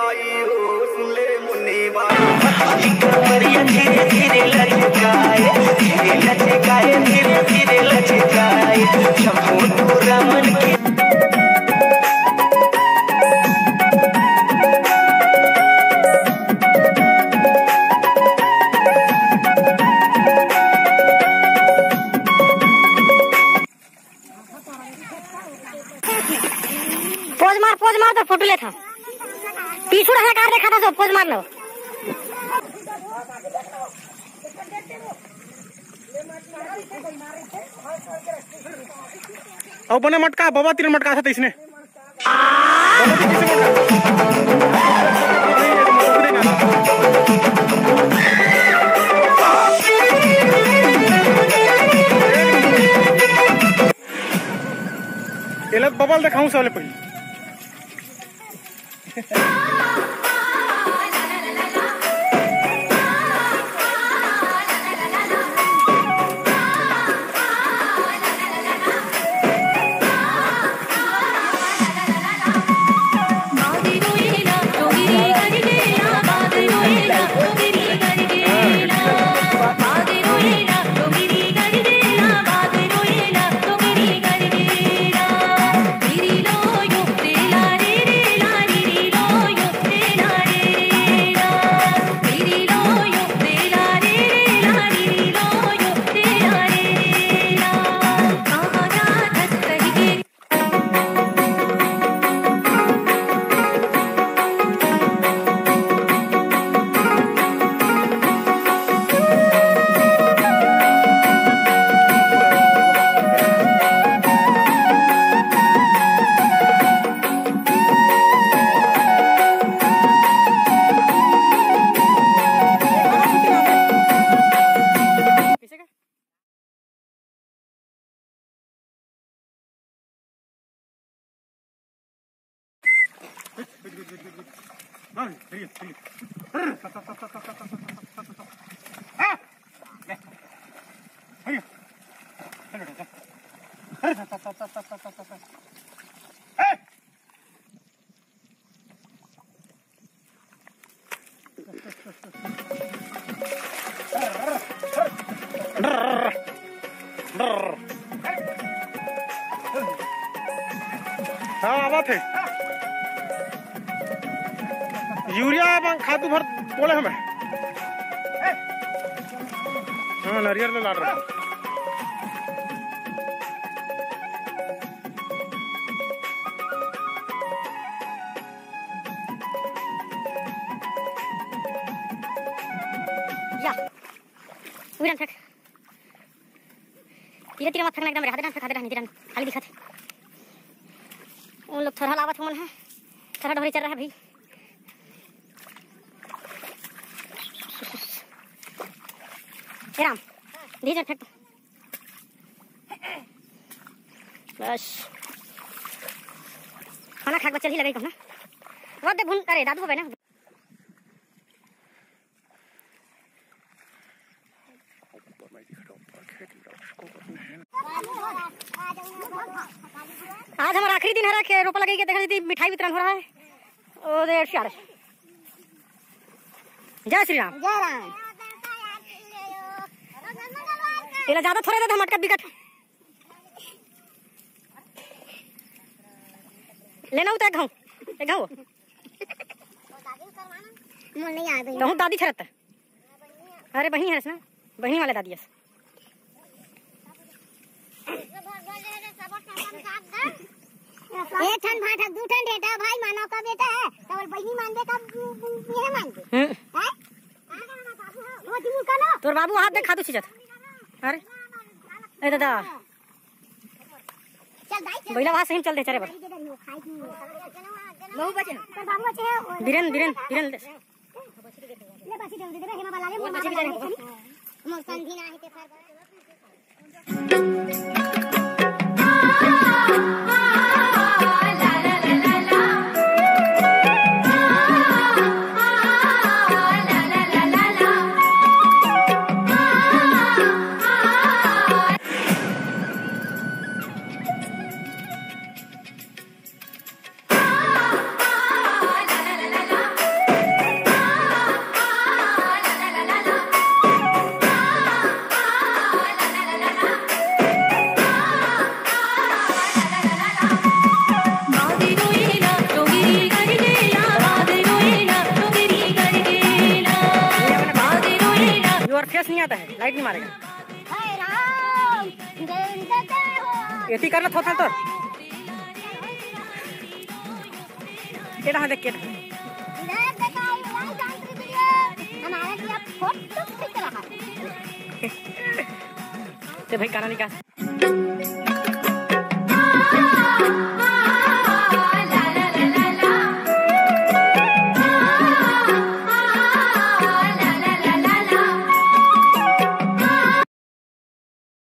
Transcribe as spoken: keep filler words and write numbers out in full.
सुन ले मुन्नी बात। कमरिया धीरे धीरे लचकाए, धीरे लचकाए, धीरे धीरे लचकाए। छोटू रमन के पोज मार, पोज मार, तो फोटो लेत हंव। पीछू डहर कार देखत हस, तो पोज मार लो। अउ बने मटका, बबा तीर मटका था तइसने। एला बबा ल देखाहूं सबले पहिली। हाँ, आवत हे। यूरिया एवं खातू भर बोले हमें। हाँ, नरियर ले लाड़ रहे। या। उड़न फेंक। धीरे धीरे मत फेंकना, एकदम रहते रहन, फेंकाते रहन, धीरे रहन। खाली दिखत हे। उन लोग थोड़ा लावत हमन है। थोड़ा डोहरी चल रहा है भाई। ए राम, धीरे फेंक। बस। खाना खाके बच्चा ही लगाई कहूँ ना। वो दे भून, अरे दादू हो गए ना। आज हमारा आखिरी दिन हरा के रोपा लगाई के देखा थी, मिठाई वितरण हो रहा है। ओ दे सियार। जय श्री राम। जय राम। एला ज्यादा थोड़े दे, हम अटकत बिकट। लेना होता है घाव, एक घाव। मोर नहीं आ गई। कहूँ दादी छरत। अरे बहिनी हरस ना, बहिनी वाले दादी हस। एक ठन भांठा, दू ठन रेटा, भाई मानव का बेटा है, तो बहिनी मानबे का, ये मानबे। हम्म। हैं? वो दिन का ना। तोर बाबू हाथ देख खातू छींचत। अरे, ए दादा। चल दाई, चल। बइला वहाँ सही में चल दे, चले बर। बहू बचे ना। तोर बाबू बचे हैं, वो बीरेन, बीरेन, बीरेन ले। ले बसी दे, दे दे, हेमा वाला ले, मोर बच्चे मामा बेचारे वाला ले। मोर संगी ना है ते फर। नहीं आता है, लाइट नहीं मारेगा। हाय राम, जय जय जय हो। एती करना थोथल तो। केटा है देख, केटा। इधर देखो, ये वाला country video। हमारा क्या फोटो खींच रहा है। ते भाई, काना निकाल।